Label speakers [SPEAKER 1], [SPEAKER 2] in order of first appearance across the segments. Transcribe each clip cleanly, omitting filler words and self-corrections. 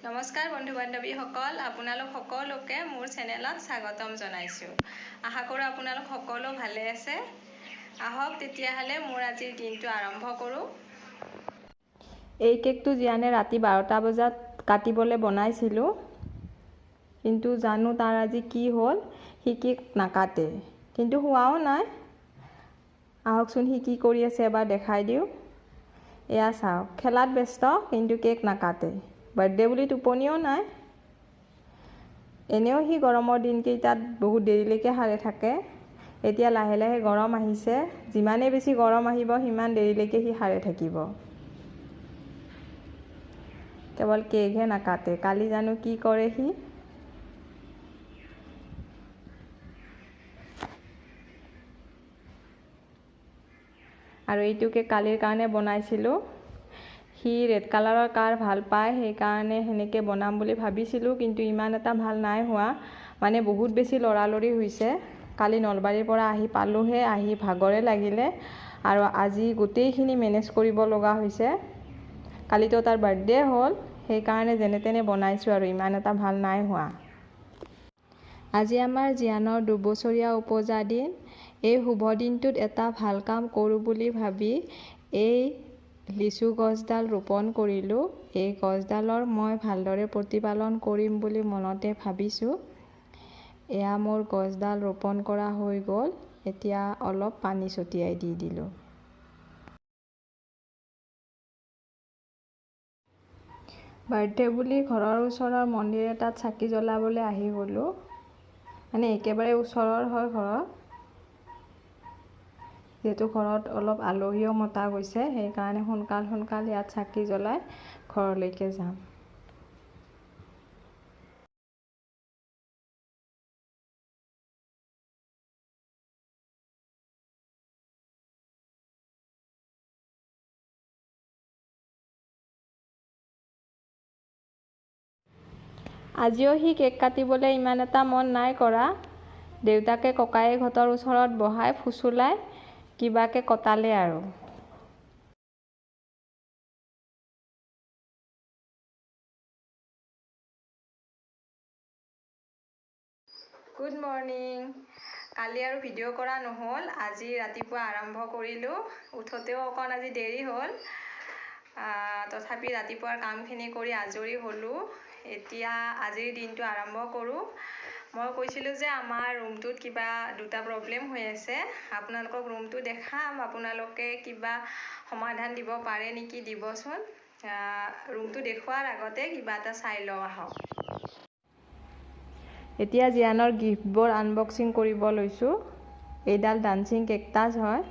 [SPEAKER 1] নমস্কাৰ বন্ধু বান্ধৱীসকল, আপোনালোক সকলোকে মোৰ চেনেলত স্বাগতম জনাইছোঁ। আশা কৰোঁ আপোনালোক সকলো ভালে আছে। আহক তেতিয়াহ'লে মোৰ আজিৰ দিনটো আৰম্ভ কৰোঁ।
[SPEAKER 2] এই কেকটো জীয়ানে ৰাতি 12টা বজাত কাটিবলৈ বনাইছিলোঁ, কিন্তু জানো তাৰ আজি কি হ'ল, সি কেক নাকাটে, কিন্তু হোৱাও নাই। আহকচোন সি কি কৰি আছে এবাৰ দেখাই দিওঁ। এয়া চাওক, খেলাত ব্যস্ত কিন্তু কেক নাকাটে। বাৰ্থডে বুলি টোপনিও নাই। এনেও সি গৰমৰ দিনকেইটাত বহুত দেৰিলৈকে সাৰে থাকে। এতিয়া লাহে লাহে গৰম আহিছে, যিমানেই বেছি গৰম আহিব সিমান দেৰিলৈকে সি সাৰে থাকিব। কেৱল কেকহে নাকাটে। কালি জানো কি কৰে সি। আৰু এইটো কেক কালিৰ কাৰণে বনাইছিলোঁ। সি ৰেড কালাৰৰ কাৰ ভাল পায়, সেইকাৰণে সেনেকৈ বনাম বুলি ভাবিছিলোঁ, কিন্তু ইমান এটা ভাল নাই হোৱা। মানে বহুত বেছি লৰালৰি হৈছে। কালি নলবাৰীৰ পৰা আহি পালোঁহে, আহি ভাগৰে লাগিলে আৰু আজি গোটেইখিনি মেনেজ কৰিব লগা হৈছে। কালিতো তাৰ বাৰ্থডে হ'ল, সেইকাৰণে যেনে তেনে বনাইছোঁ আৰু ইমান এটা ভাল নাই হোৱা। আজি আমাৰ জীয়ানৰ 2 বছৰীয়া উপজা দিন। এই শুভ দিনটোত এটা ভাল কাম কৰোঁ বুলি ভাবি এই লিচু গছডাল ৰোপণ কৰিলোঁ। এই গছডালৰ মই ভালদৰে প্ৰতিপালন কৰিম বুলি মনতে ভাবিছোঁ। এয়া মোৰ গছডাল ৰোপণ কৰা হৈ গ'ল। এতিয়া অলপ পানী ছটিয়াই দি দিলোঁ। বাৰ্থডে বুলি ঘৰৰ ওচৰৰ মন্দিৰ এটাত চাকি জ্বলাবলৈ আহি গ'লোঁ। মানে একেবাৰে ওচৰৰ হয় ঘৰৰ। যিহেতু ঘৰত অলপ আলহীও মতা গৈছে, সেইকাৰণে সোনকাল সোনকাল ইয়াত চাকি জ্বলাই ঘৰলৈকে যাম। আজিও সি কেক কাটিবলৈ ইমান এটা মন নাই কৰা। দেউতাকে ককায়েকহঁতৰ ওচৰত বহাই ফুচুলাই কিবাকৈ কটালে আৰু।
[SPEAKER 1] Good morning. কালি আৰু ভিডিঅ' কৰা নহ'ল, আজি ৰাতিপুৱা আৰম্ভ কৰিলোঁ। উঠোঁতেও অকণ আজি দেৰি হ'ল, তথাপি ৰাতিপুৱাৰ কামখিনি কৰি আজৰি হ'লোঁ। এতিয়া আজিৰ দিনটো আৰম্ভ কৰোঁ। মই কৈছিলোঁ যে আমাৰ ৰুমটোত কিবা দুটা প্ৰব্লেম হৈ আছে, আপোনালোকক ৰুমটো দেখাম, আপোনালোকে কিবা সমাধান দিব পাৰে নেকি দিবচোন। ৰুমটো দেখুওৱাৰ আগতে কিবা এটা চাই লওঁ আহক।
[SPEAKER 2] এতিয়া জীয়ানৰ গিফ্টবোৰ আনবক্সিং কৰিব লৈছোঁ। এইডাল ডান্সিং কেকটাছ হয়।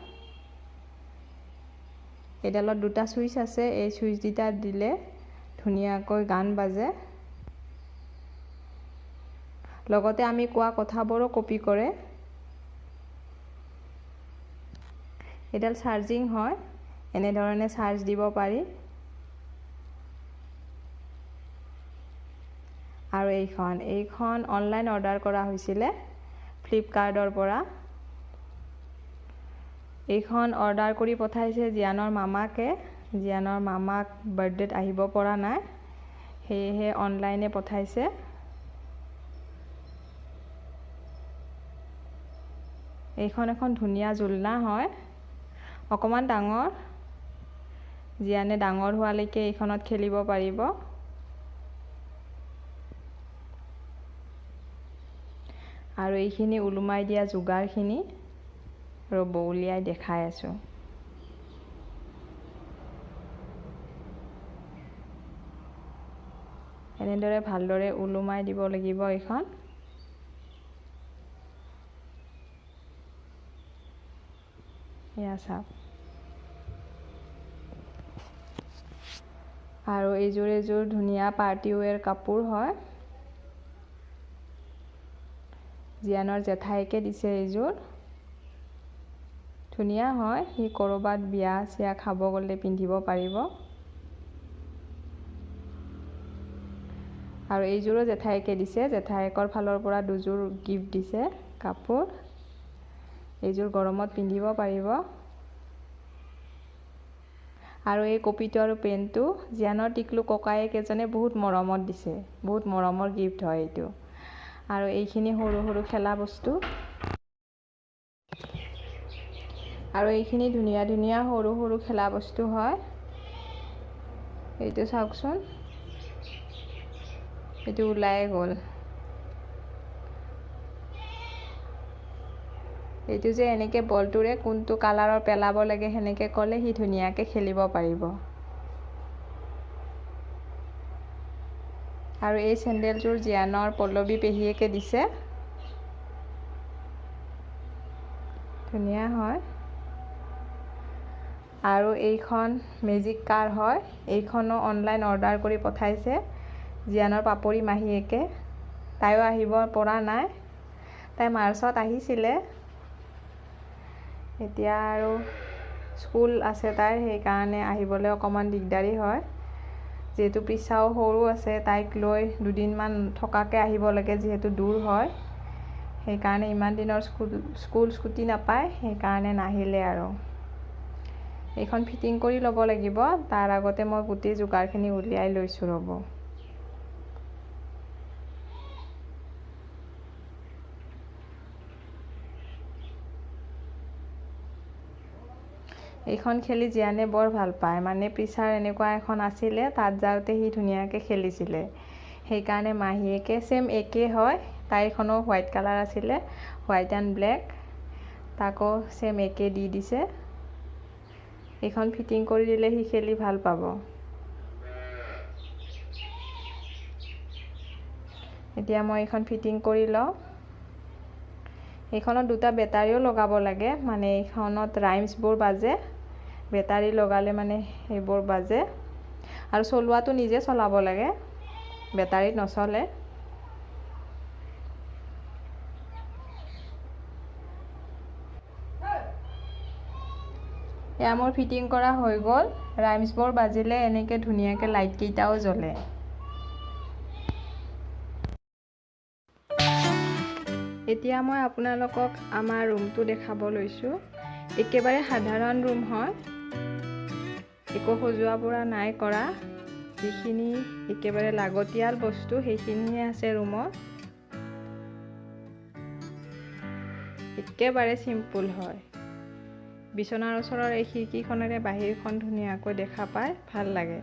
[SPEAKER 2] এইডালত দুটা চুইচ আছে, এই চুইচ দুটা দিলে ধুনীয়াকৈ গান বাজে। লগতে আমি কোৱা কথাবোৰো কপি কৰে। এইডাল চাৰ্জিং হয়, এনেধৰণে চাৰ্জ দিব পাৰি। আৰু এইখন অনলাইন অৰ্ডাৰ কৰা হৈছিলে ফ্লিপকাৰ্টৰ পৰা। এইখন অৰ্ডাৰ কৰি পঠাইছে জীয়ানৰ মামাকে। জীয়ানৰ মামাক বাৰ্থডেত আহিব পৰা নাই, সেয়েহে অনলাইনে পঠাইছে। এইখন এখন ধুনীয়া জোলনা হয়, অকণমান ডাঙৰ। জীয়ানে ডাঙৰ হোৱালৈকে এইখনত খেলিব পাৰিব। আৰু এইখিনি ওলোমাই দিয়া যোগাৰখিনি ৰ'ব উলিয়াই দেখাই আছোঁ। এনেদৰে ভালদৰে ওলোমাই দিব লাগিব এইখন। এয়া চাওক। আৰু এইযোৰ এযোৰ ধুনীয়া পাৰ্টি ৱেৰ কাপোৰ হয়। জীয়ানৰ জেঠাইকে দিছে এইযোৰ, ধুনীয়া হয়। সি ক'ৰবাত বিয়া চিয়া খাব গ'লে পিন্ধিব পাৰিব। আৰু এইযোৰো জেঠাইকে দিছে, জেঠায়েকৰ ফালৰ পৰা দুযোৰ গিফ্ট দিছে কাপোৰ। এইযোৰ গৰমত পিন্ধিব পাৰিব। আৰু এই কপিটো আৰু পেনটো জীয়ানৰ টিকলু ককায়েক এজনে বহুত মৰমত দিছে, বহুত মৰমৰ গিফ্ট হয় এইটো। আৰু এইখিনি সৰু সৰু খেলা বস্তু। আৰু এইখিনি ধুনীয়া ধুনীয়া সৰু সৰু খেলা বস্তু হয়। এইটো চাওকচোন, এইটো ওলাই গ'ল। এইটো যে এনেকৈ বলটোৰে কোনটো কালাৰৰ পেলাব লাগে সেনেকৈ ক'লে সি ধুনীয়াকৈ খেলিব পাৰিব। আৰু এই চেণ্ডেলযোৰ জীয়ানৰ পল্লৱী পেহীয়েকে দিছে, ধুনীয়া হয়। আৰু এইখন মেজিক কাৰ হয়, এইখনো অনলাইন অৰ্ডাৰ কৰি পঠাইছে জীয়ানৰ পাপৰি মাহীয়েকে। তাইও আহিব পৰা নাই, তাই মাৰ্চত আহিছিলে, এতিয়া আৰু স্কুল আছে তাইৰ, সেইকাৰণে আহিবলৈ অকণমান দিগদাৰী হয়। যিহেতু প্ৰিচাও সৰু আছে, তাইক লৈ দুদিনমান থকাকৈ আহিব লাগে, যিহেতু দূৰ হয়। সেইকাৰণে ইমান দিনৰ স্কুল স্কুল ছুটি নাপায়, সেইকাৰণে নাহিলে। আৰু এইখন ফিটিং কৰি ল'ব লাগিব, তাৰ আগতে মই গোটেই যোগাৰখিনি উলিয়াই লৈছোঁ ৰ'ব। এইখন খেলি জীয়ানে বৰ ভাল পায়, মানে প্ৰিচাৰ এনেকুৱা এখন আছিলে, তাত যাওঁতে সি ধুনীয়াকৈ খেলিছিলে, সেইকাৰণে মাহীয়েকে ছেম একে হয়, তাইৰখনো হোৱাইট কালাৰ আছিলে, হোৱাইট এণ্ড ব্লেক, তাকো ছেম একে দি দিছে। এইখন ফিটিং কৰি দিলে সি খেলি ভাল পাব। এতিয়া মই এইখন ফিটিং কৰি লওঁ। এইখনত দুটা বেটাৰীও লগাব লাগে, মানে এইখনত ৰাইমছবোৰ বাজে, বেটাৰী লগালে মানে সেইবোৰ বাজে। আৰু চলোৱাটো নিজে চলাব লাগে, বেটাৰীত নচলে। এয়া মোৰ ফিটিং কৰা হৈ গ'ল। ৰাইমছবোৰ বাজিলে এনেকৈ ধুনীয়াকৈ লাইটকেইটাও জ্বলে। এতিয়া মই আপোনালোকক আমাৰ ৰুমটো দেখাব লৈছোঁ। একেবাৰে সাধাৰণ ৰুম হয়, একো সজোৱা পৰা নাই কৰা, যিখিনি একেবাৰে লাগতিয়াল বস্তু সেইখিনিহে আছে ৰুমত। একেবাৰে চিম্পুল হয়। বিচনাৰ ওচৰৰ এই খিৰিকীখনেৰে বাহিৰখন ধুনীয়াকৈ দেখা পায়, ভাল লাগে।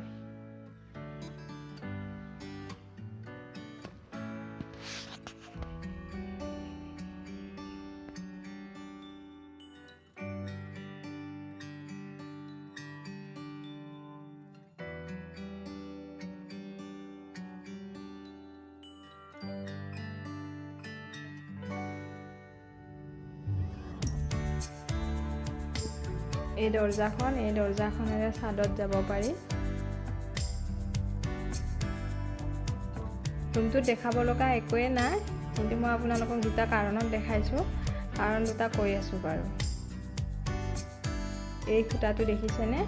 [SPEAKER 2] এই দৰ্জাখন, এই দৰ্জাখনেৰে চাদত যাব পাৰি। ৰুমটোত দেখাব লগা একোৱেই নাই, কিন্তু মই আপোনালোকক দুটা কাৰণত দেখাইছোঁ, কাৰণ দুটা কৈ আছোঁ বাৰু। এই খুঁটাটো দেখিছেনে?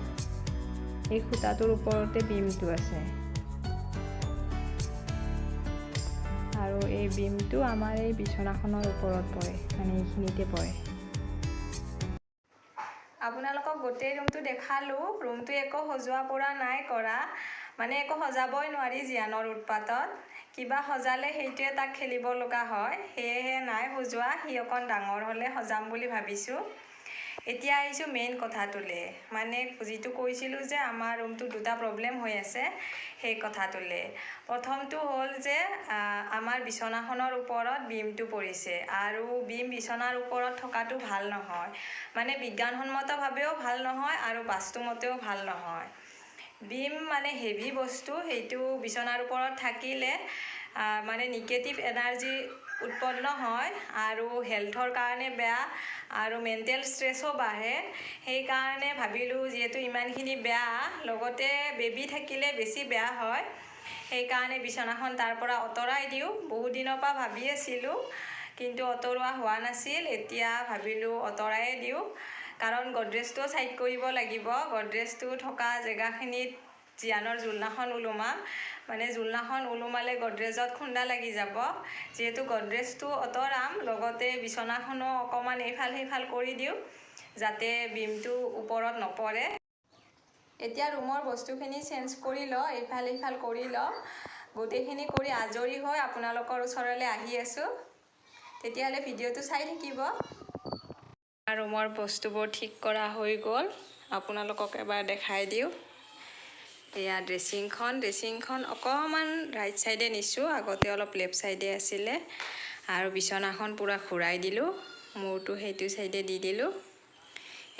[SPEAKER 2] এই খুঁটাটোৰ ওপৰতে বিমটো আছে, আৰু এই বিমটো আমাৰ এই বিচনাখনৰ ওপৰত পৰে, মানে এইখিনিতে পৰে। আপোনালোকক গোটেই ৰুমটো দেখালোঁ। ৰুমটো একো সজোৱা পৰা নাই কৰা, মানে একো সজাবই নোৱাৰি জীয়ানৰ উৎপাতত। কিবা সজালে সেইটোৱে তাক খেলিব লগা হয়, সেয়েহে নাই সজোৱা। সি অকণ ডাঙৰ হ'লে সজাম বুলি ভাবিছোঁ। এতিয়া আহিছোঁ মেইন কথাটোলৈ, মানে যিটো কৈছিলোঁ যে আমাৰ ৰুমটোত দুটা প্ৰব্লেম হৈ আছে, সেই কথাটোলৈ। প্ৰথমটো হ'ল যে আমাৰ বিচনাখনৰ ওপৰত বিমটো পৰিছে, আৰু বিম বিচনাৰ ওপৰত থকাটো ভাল নহয়, মানে বিজ্ঞানসন্মতভাৱেও ভাল নহয় আৰু বাস্তুমতেও ভাল নহয়। বিম মানে হেভি বস্তু, সেইটো বিচনাৰ ওপৰত থাকিলে মানে নিগেটিভ এনাৰ্জি উৎপন্ন হয় আৰু হেল্থৰ কাৰণে বেয়া আৰু মেণ্টেল ষ্ট্ৰেছো বাঢ়ে। সেইকাৰণে ভাবিলোঁ যিহেতু ইমানখিনি বেয়া, লগতে বেবী থাকিলে বেছি বেয়া হয়, সেইকাৰণে বিচনাখন তাৰ পৰা আঁতৰাই দিওঁ। বহুত দিনৰ পৰা ভাবি আছিলোঁ, কিন্তু আঁতৰোৱা হোৱা নাছিল। এতিয়া ভাবিলোঁ আঁতৰায়ে দিওঁ, কাৰণ গডৰেজটোও চাইড কৰিব লাগিব। গডৰেজটো থকা জেগাখিনিত জীয়ানৰ জোলনাখন ওলোমাম, মানে জোলনাখন ওলোমালে গডৰেজত খুন্দা লাগি যাব। যিহেতু গডৰেজটো আঁতৰাম, লগতে বিচনাখনো অকণমান এইফাল সেইফাল কৰি দিওঁ, যাতে বিমটো ওপৰত নপৰে।
[SPEAKER 1] এতিয়া ৰুমৰ বস্তুখিনি চেঞ্জ কৰি লওঁ, ইফাল সিফাল কৰি লওঁ। গোটেইখিনি কৰি আজৰি হৈ আপোনালোকৰ ওচৰলৈ আহি আছোঁ। তেতিয়াহ'লে ভিডিঅ'টো চাই থাকিব। ৰুমৰ বস্তুবোৰ ঠিক কৰা হৈ গ'ল, আপোনালোকক এবাৰ দেখাই দিওঁ। এয়া ড্ৰেছিংখন, ড্ৰেছিংখন অকণমান ৰাইট ছাইডে নিছোঁ, আগতে অলপ লেফ্ট ছাইডে আছিলে। আৰু বিচনাখন পূৰা ঘূৰাই দিলোঁ, মূৰটো সেইটো ছাইডে দি দিলোঁ।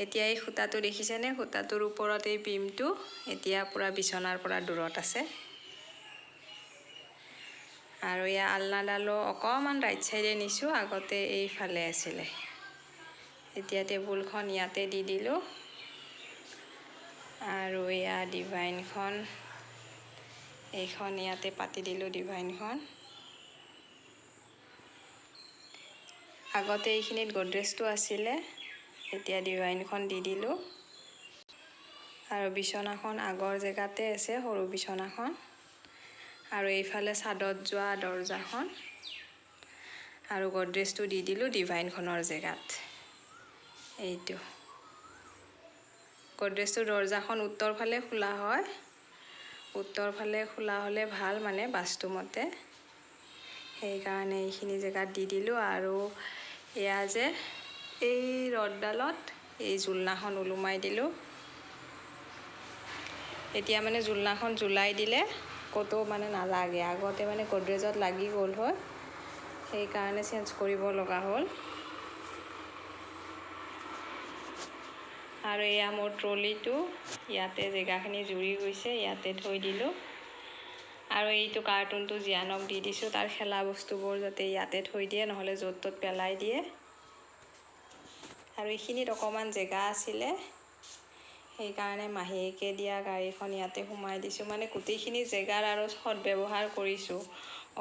[SPEAKER 1] এতিয়া এই খুঁটাটো দেখিছেনে? খুঁটাটোৰ ওপৰত এই বিমটো এতিয়া পূৰা বিচনাৰ পৰা দূৰত আছে। আৰু এয়া আলনাডালো অকণমান ৰাইট ছাইডে নিছোঁ, আগতে এইফালে আছিলে। এতিয়া টেবুলখন ইয়াতে দি দিলোঁ। আৰু এয়া ডিভাইনখন, এইখন ইয়াতে পাতি দিলোঁ ডিভাইনখন। আগতে এইখিনিত গডৰেজটো আছিলে, এতিয়া ডিভাইনখন দি দিলোঁ। আৰু বিচনাখন আগৰ জেগাতে আছে, সৰু বিচনাখন। আৰু এইফালে চাদত যোৱা দৰ্জাখন আৰু গডৰেজটো দি দিলোঁ ডিভাইনখনৰ জেগাত। এইটো গডৰেজটোৰ দৰ্জাখন উত্তৰ ফালে খোলা হয়, উত্তৰ ফালে খোলা হ'লে ভাল মানে বাস্তুমতে, সেইকাৰণে এইখিনি জেগাত দি দিলোঁ। আৰু এয়া যে এই ৰ'দডালত এই জোলনাখন ওলোমাই দিলোঁ। এতিয়া মানে জোলনাখন জোলাই দিলে ক'তো মানে নালাগে, আগতে মানে গডৰেজত লাগি গ'ল হয়, সেইকাৰণে চেঞ্জ কৰিব লগা হ'ল। আৰু এয়া মোৰ ট্ৰলিটো, ইয়াতে জেগাখিনি জুৰি গৈছে, ইয়াতে থৈ দিলোঁ। আৰু এইটো কাৰ্টুনটো জীয়ানক দি দিছোঁ, তাৰ খেলা বস্তুবোৰ যাতে ইয়াতে থৈ দিয়ে, নহ'লে য'ত ত'ত পেলাই দিয়ে। আৰু এইখিনিত অকণমান জেগা আছিলে, সেইকাৰণে মাহীয়েকে দিয়া গাড়ীখন ইয়াতে সোমাই দিছোঁ। মানে গোটেইখিনি জেগাৰ আৰু সদ ব্যৱহাৰ কৰিছোঁ,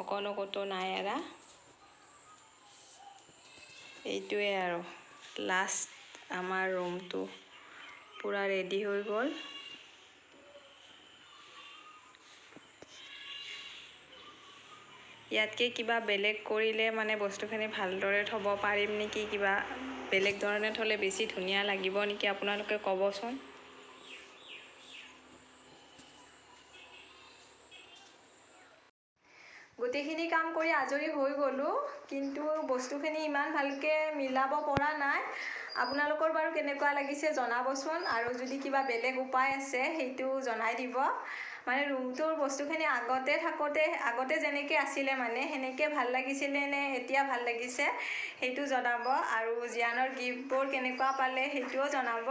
[SPEAKER 1] অকণো ক'তো নাই এৰা। এইটোৱে আৰু লাষ্ট আমাৰ ৰুমটো পূৰা ৰেডি হৈ গ'ল। ইয়াতকৈ কিবা বেলেগ কৰিলে মানে বস্তুখিনি ভালদৰে থ'ব পাৰিম নেকি, কিবা বেলেগ ধৰণে থ'লে বেছি ধুনীয়া লাগিব নেকি, আপোনালোকে ক'বচোন। গোটেইখিনি কাম কৰি আজৰি হৈ গ'লোঁ, কিন্তু বস্তুখিনি ইমান ভালকৈ মিলাব পৰা নাই। আপোনালোকৰ বাৰু কেনেকুৱা লাগিছে জনাবচোন, আৰু যদি কিবা বেলেগ উপায় আছে সেইটো জনাই দিব। মানে ৰুমটোৰ বস্তুখিনি আগতে থাকোঁতে আগতে যেনেকৈ আছিলে মানে সেনেকৈ ভাল লাগিছিলে নে এতিয়া ভাল লাগিছে সেইটো জনাব। আৰু জীয়ানৰ গিফ্টবোৰ কেনেকুৱা পালে সেইটোও জনাব।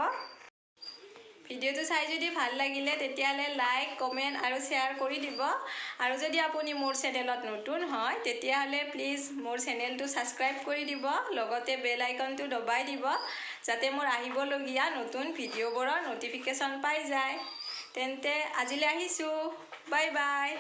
[SPEAKER 1] ভিডিঅ'টো চাই যদি ভাল লাগিলে তেতিয়াহ'লে লাইক, কমেণ্ট আৰু শ্বেয়াৰ কৰি দিব। আৰু যদি আপুনি মোৰ চেনেলত নতুন হয় তেতিয়াহ'লে প্লিজ মোৰ চেনেলটো ছাবস্ক্ৰাইব কৰি দিব, লগতে বেল আইকনটো দবাই দিব, যাতে মোৰ আহিবলগীয়া নতুন ভিডিঅ'বোৰৰ ন'টিফিকেশ্যন পাই যায়। তেন্তে আজিলৈ আহিছোঁ, বাই বাই।